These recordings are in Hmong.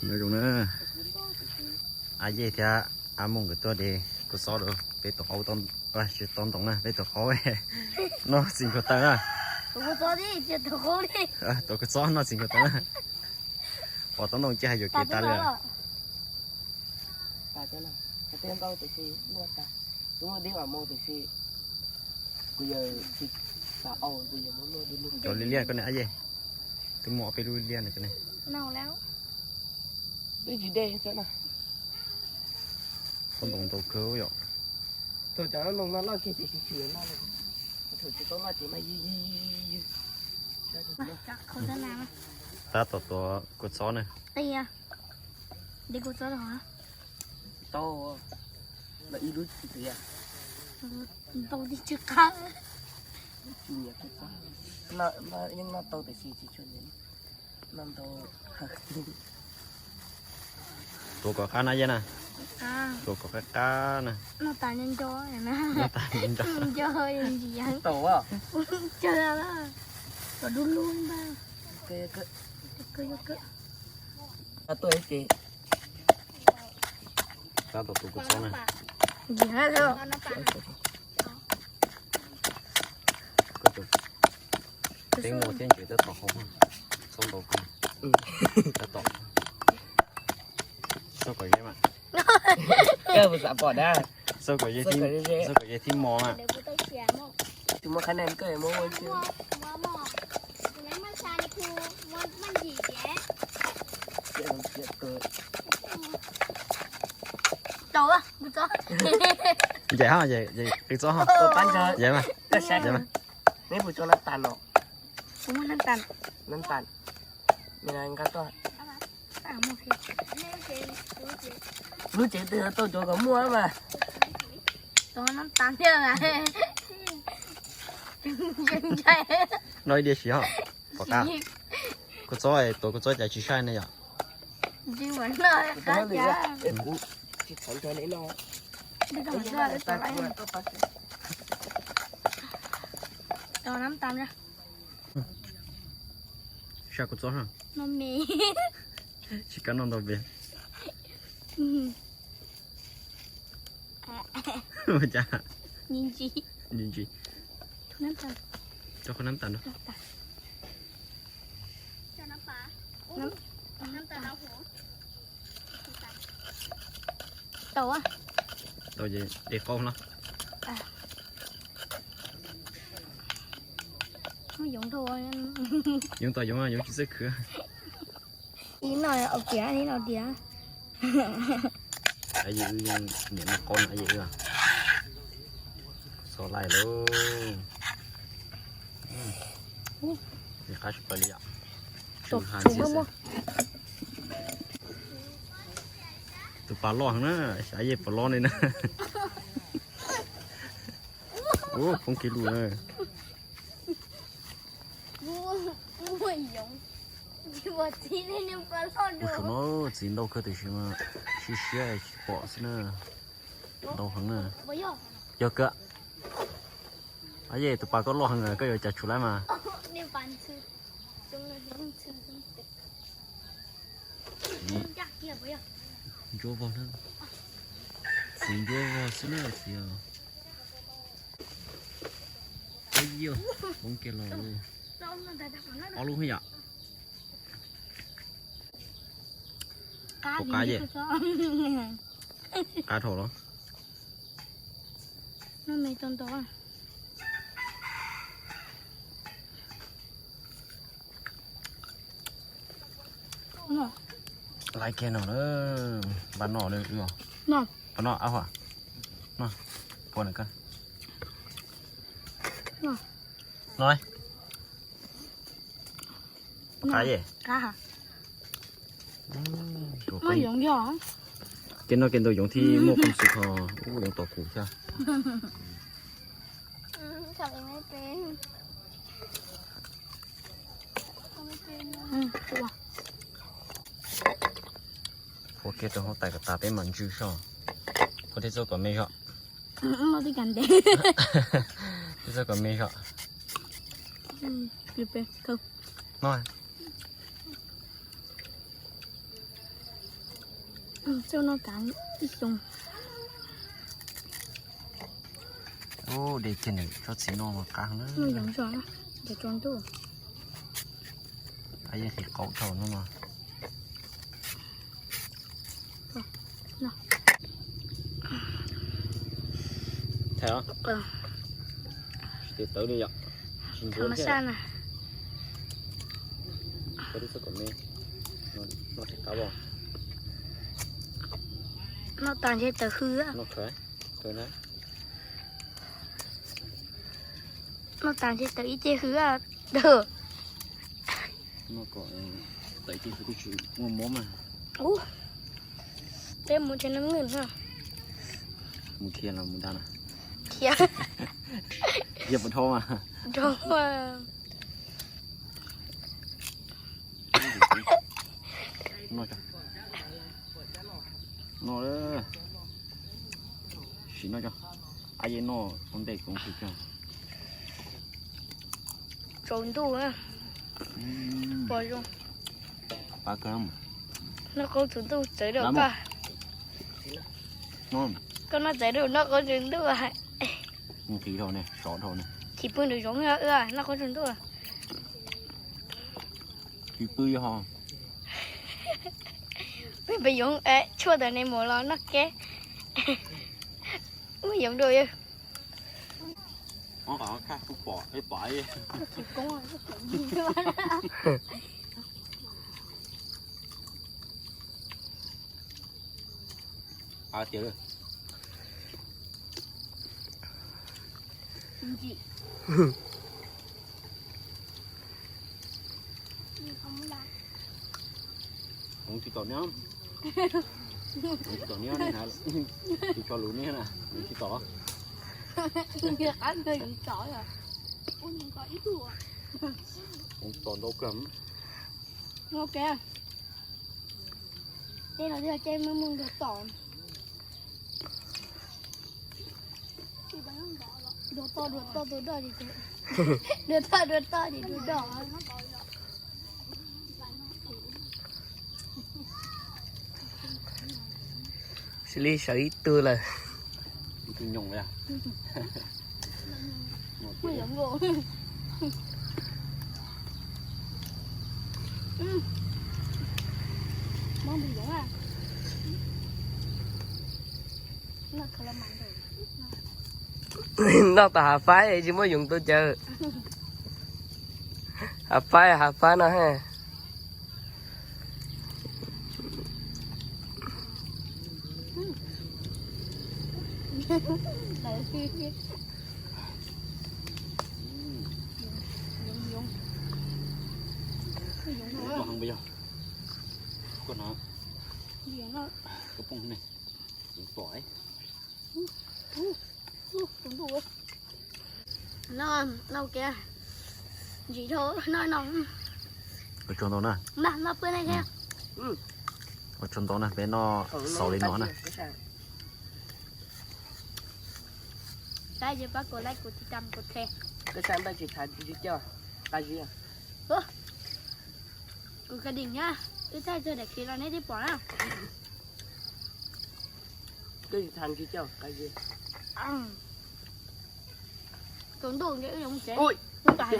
Nyob zoo na, A Yej thiab A Mooj nkawd tuaj de kua txob rau peb tus qaub, tsis tau ntoo na, peb tus qaub noj txiv nkaus taw na. Tuav kua txob noj txiv nkaus taw na. Pom tau ntoo ces hais yuam kev tas li. Cov liab liab ko ne A Yej, twb muaj ob peb lub liab liab ne ko ne. Txhob ntoo ntau kawg yom. Tab tom tuav kua txob na. Tuav kom qab na Yej na. Tuav kom qab qab na. Noj tas nco nco. Kom dub lub ntag. Tab tom tuav kua txob na. Koj tus teeb no thiab ntses tab tom hau, txhob ntau kawg. Tab tom xav kom ze mas, xav kom ze, xav kom ze thiab mos na. Ncaim ho, qw txob ho. Ncaim mas. Neb puas tso nab tas no? Nab tas. Lub tsev twg tau cov kom muaj mas. Noj ib diav siv ho. Pom qab. Kua txob, tuav kua txob cas tsis saib ne yom. Saib kua txob, tsis kam noj ntau pes. Ua cas? Ntsis, ntsis. Rau qhov nab tas no. Tau, tau ces de qaub no. Yoov tau yoov, yoov tsis txawj khwv. Ib no ua kiag ib no tiag. Niam no qaub no, xo laj lauj. Qab tsis pom li yom. Tus pas loj heev na, xyov yej puas loj li na. Ua poob kev lus na. Ua tsaug no, txiv ntau kawg tiam sis mas siab siab tsis pom xwb na. Ntau heev na. Yog kawg. Yej, tus pas koj loj heev, koj yuav cas tshum lawm mas. Ntsuab vog na. Txiv ntsuab vog xwb na txiv. Ua yij, poob kiag los. Ob lub yom. Qab yej. Qab dhau los. Laiv kiag no na, npaj noj na. Noj, noj ab hua, noj, pua na koj. Noj, qab yej. Kev noj kev ntau yoov thiaj muaj qhov xwm kho, ub yoov tom kuv thiab. Phua kiag rau hauv tais kom tas peb mam ntsw soj. Phua thiab txuag kom me zog. Thiab txuag kom me zog. No. Txuj no kav ib xyoo. Ub, de kiag nws tsob txiv no mas qab na. Noj yoov zog na, ces tsaus ntuj. Yeej qhib qaub dhau no no. Tawv li yom. Tsis ntsuav thiab. Noj tas ntshe tawv hwj. Noj tas ntshe tawv ib ce hwj. Tawv ib ce hwj twb tsis muaj mob mas. Ub, peb mus nrhiav neeg na. Mus khiav los mus nrad na? Khiav. Khiav puas dhau mas? Dhau. No, sim no, a ye no ua ntej kuv mus tsaus ntuj. Pom zoo. Noj qaub tsaus ntuj txawv rau koj. Koj noj txawv rau noj qaub tsaus ntuj. Nqis dhau ne, sov dhau ne. Tsis pw nraum zoov, noj qaub tsaus ntuj. Tsis pw ho. Peb pem yoov tshuaj tawm ne mus los noj keb. Muaj yoov dua. Hov tsis tom niab, tsis tom niab, tus tso lus niab na, tsis tom los. Tom ntau kawg. Tej no thiaj coj muaj muaj dua tom. Dua toj dua toj tus doj, dua toj dua toj ces tus doj. Xws li sawv ib tug lawm. Ib tug nyoos. Noj tas hav faib tsis muaj yoov tau cawv. Hav faib, hav faib no he. No, no kiag. Ntsim dhau, no no. Ua tsaug ntau na. Ua tsaug ntau na, peb noj xaus li no na. Saib ces pab kuv like, kuv tiv tam, kuv the. Kuv ka dim na, wb thaij txog daim khiv los neb twb pom na. Tsaus ntuj nce wb yuav mus tsev.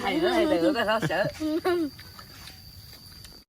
Hais tawm koj txhob sawv.